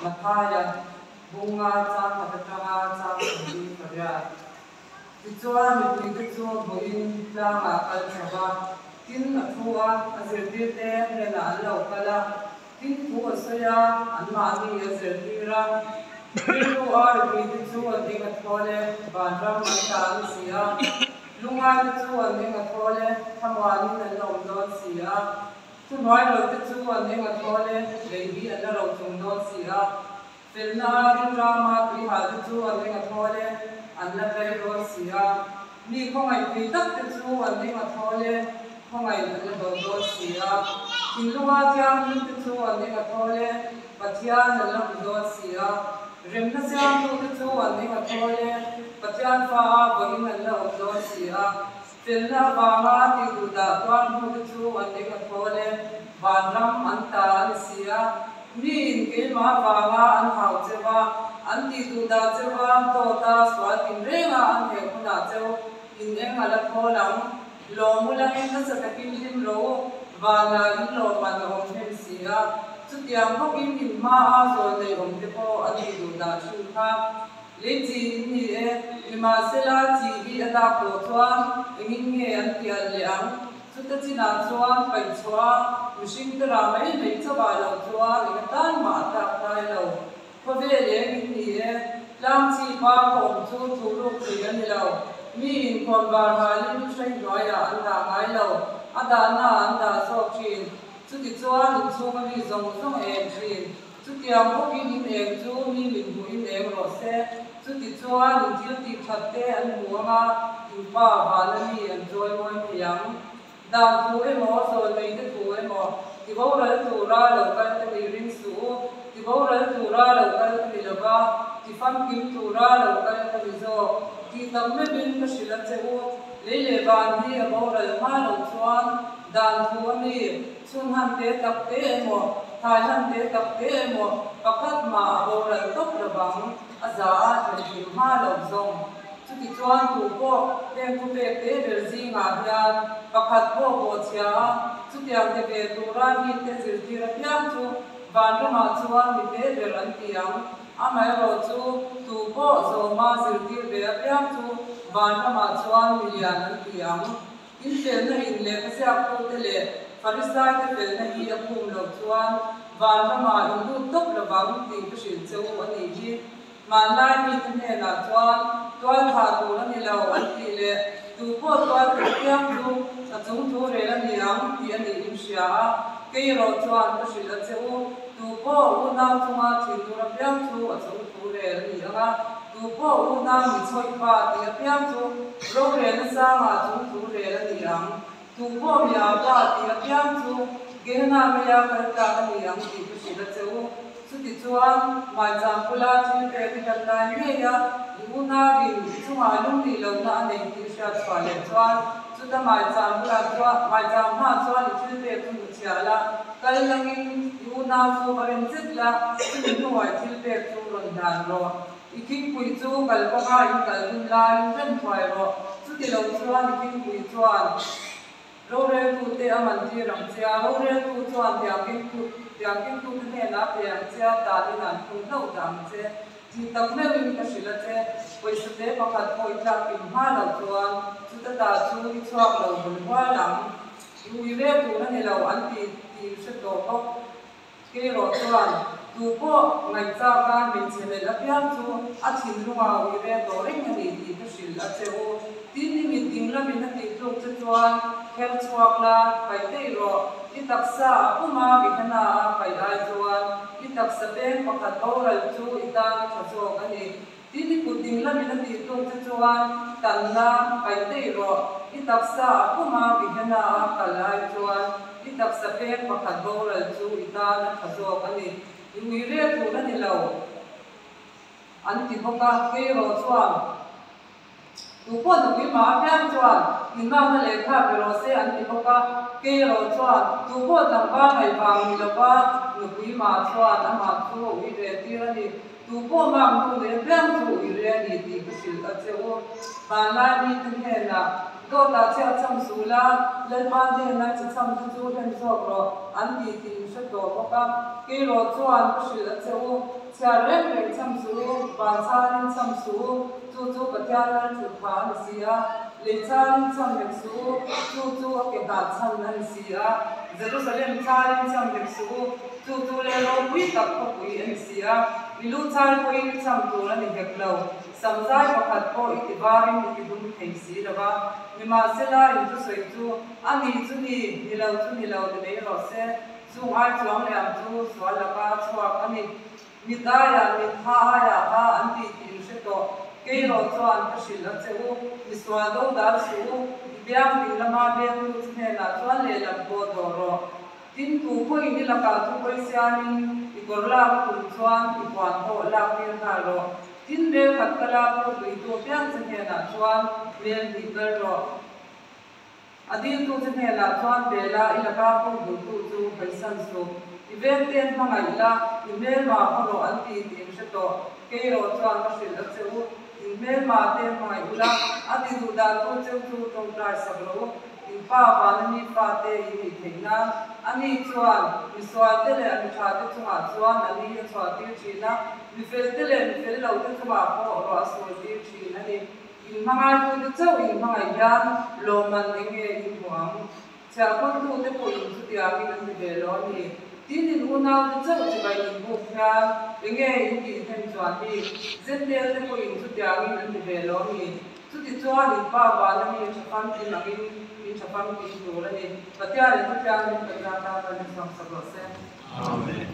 Mathaia bunga chang khat atanga chang 48. Tichuan mipuite chu hmuhin tlangah kal chho va, tin a thu a, a zirtirte hnenah an lo kal a, tin thu a sawi a, anmahni a zirtir a. Rilru a mipuite chu an eng a thawl e, vanram an ta a ni si a, lungaite chu an eng a thawl e, thlamuanin an la awm dawn si a. Thuhnuai lote chu an eng a thawl e, lei hi an la ro chung dawn si a. Felna a rilrama tuihalte chu an eng a thawl e, an la tlai dawn si a. Mi khawngaih pui takte chu an eng a thawl e, khawngaih an la dawn dawn si a. Thinlunga thianghlimte chu an eng a thawl e, Pathian an la hmu dawn si a. Remna siamtute chu an eng a thawl e, Pathian fa a vawiin an la awm dawn si a. Felna avanga tih duh dah tuar hnute chu an eng a thawl e, vanram an ta a ni si a. Miin keimah avanga an hau cheu a, an tih duh dah cheu a, dawt a, sual tinrenga an heh hunah cheu in eng a la thawl ang. Lawm u langin nasa takin hlim rawh u, vanah in lawmman a awm hnem si a. Chutiang bawkin in hmaa zawl nei awm te pawh a tih duh dah thin kha. Lei chi in ni e, nimahsela chi hi a dak tawh chuan engin nge an tial leh ang? Chuta chinah chuan paih chhuah a, mihring te rah mai mai chauhah loh chuan eng atan mah a tlak tlai lo. Khawvel eng in ni e, tlang chi pa khaw awm chu thuhruk thei a ni lo. Mi inkhawn var halin hrei hnuaiah an dah ngai lo, a dahna an dah zawk thin. Chutichuan inchhunga mi zawng zawng eng thin. Chutiang bawkin in eng chu mi min hmuhin eng rawh se. Chutichuan in thil tih that te an hmu ang a, in pa vana mi an chawi mawi thei ang. Dan thu emaw, zawlnei te thu emaw, ti boral tura lo kal ka nih ring suh u. Ti boral tura lo kal ka ni lova, ti famkim tura lo kal ka ni zawk. Tih tam meuhin ka hrilh a che u. Lei leh van hi a boral hma loh chuan dan thu a mi. Chhunhan te tak te emaw, Thaihan te tak te emaw pakhat mah a boral tawp lovang, a za a thlenhim hma lo zawng. Chutichuan tu pawh heng thupek te ber zingah hian pakhat pawh bawhchhia a, chutiang ti ve tura mite zirtir apiang chu vanramah chuan mi te ber an ti ang. Amaherawh chu tu pawh zawma zirtir ve apiang chu vanramah chuan mi lian an ti ang. Infelna in lehkha ziaktute leh Farisaite felna hi a khum loh chuan vanramah in lut tawp lovang tih ka hrilh che u a nih hi. Hmanlai mite hnenah chuan tual thah tur a ni lo an tih leh tu pawh tual thah piang chu a chung thu rel a ni ang tih a nih in hria a, kei erawh chuan ka hrilh a che u, tu pawh unau chunga thinur apiang chu a chung thu rel a ni ang a, Tu pawh unau mi chhawih pa tih apiang chu rorelna sangah chung thu rel a ni ang. Tu pawh mi au pa tih apiang chu Gehenna meia kal tlak a ni ang tih ka hrilh a che u. Chutichuan, Maicham bula thil pek i hlat lai ngei a, i unauin i chungah lungnih lohna a nei tih hriat chhuah leh chuan, chuta Maicham bulah chuan Maicham hmaah chuan i thil pek chu hmuchhiah la, kal langin i unau chu va rem zet la, chumi hnuah i thil pek chu rawn hlan rawh. I thingpui chu kal kawnga in kal dun laiin rem thuai rawh. Chuti lo chuan i thingpui chuan roreltute a man tir ang che a, roreltu chuan tiangkengtute hnenah a pe ang che a, tanin an phun hlauh dah ang che. Tih tak meuhin ka hrilh a che, pawisa te pakhat pawh i tlak kim hma loh chuan chuta ta chu i chhuak lo bul hual ang. I ui ve tur a ni lo an ti tih hre tawh bawk. Kerawh chuan tu pawh ngaihchaka hmeichhe melh apiang chu a thinlunga ui ve tawh reng a ni tih ka hrilh a che u. Tin, i mit ding lamin a tih tluk che chuan kher chhuak la, paih daih rawh. I taksa a puma Gehenna a paih ai chuan i taksa peng pakhat boral chu i tan a tha zawk a ni. Tin, i kut ding lamin a tih tluk che chuan tan la, paih daih rawh. I taksa a puma Gehenna a kal ai chuan i taksa peng pakhat boral chu i tan a tha zawk a ni. I ui rel tur a ni lo, an ti bawk a. Keiraw chuan Tu pawh nupui mah apiang chuan inmakna lehkha pe rawh se an ti bawk a. Keiraw chuan tu pawh tlangval ngaih vang ni lova nupui mah chuan amah chu a ui ve tir a ni. Tu pawh mak nu leh piang chu ui re a ni tih ka hrilh a che u. Hmanlai mite hnenah, Dawtah chhiat cham suh la, Lalpa hnena chi cham te chu hlen zawk rawh, an ti tih in hre tawh bawk a. Keiraw chuan ka hrilh a che u, Chhiar reng reng cham suh u, van chhanin cham suh u, chu chu Pathian lal thut pha a ni si a, lei chhanin cham hek suh u, chu chu a ke nghah chhan a ni si a, Jerusalem chhanin cham hek suh u, chu chu lei ropui tak khawpui a ni si a, i lu chhai pawhin i cham tur a ni hek lo, samzai pakhat pawh i ti varin i ti dum thei si lo va, nimahsela in thusawi chu a ni chu ni, ni lo chu ni lo ni mai rawh se. Chung ai chuang liam chu sual laka chhuak a ni. Mit aiah mit, ha aiah ha an tih tih in hre tawh. Keiraw chuan ka hrilh a che u, misual do dal suh u, i biang ding lama bengtu chu hnenah chuan lehlam pawh dawh rawh. Tin, tu pawhin i lakah chu pawi siamin i kawr lak a tum chuan i puan pawh lak tir nghal rawh. Tin, rel khat kala pawh tuitu apiang che hnenah chuan mel hnih kal rawh. A diltute hnenah chuan Bela i laka pawh duhtu chu hawisan suh. I vengte hmangaih la, i hmelma haw rawh an ti tih in hre tawh. Keiraw chuan ka hrilh a che u. In hmelma te hmangaih ula, a ti duh dantu cheu chu tawngtai sak rawh u. In pa vana mi fate in nih theih nan. Ani chuan misual te leh mi tha te chungah chuan a ni a chhuah tir thin a, mi fel te leh mi fel lo te chungah pawh ruah a sur tir thin a ni. In hmangaitute chauh in hmangaih hian lawmman eng nge in hmu ang? Chhiahkhawntute pawh in chutiangin an ti ve lo a ni. Tin, in unaute chauh chibai in buk hian eng nge in tih hnem chuan bik? Zentelte pawh in chutiangin an ti ve lo a ni. Chutichuan in pa vana mi tha famkim angin in tha famkim tur a ni. Pathian in Pathianin kan zat a, kan inchhuak sak rawh se. Amen.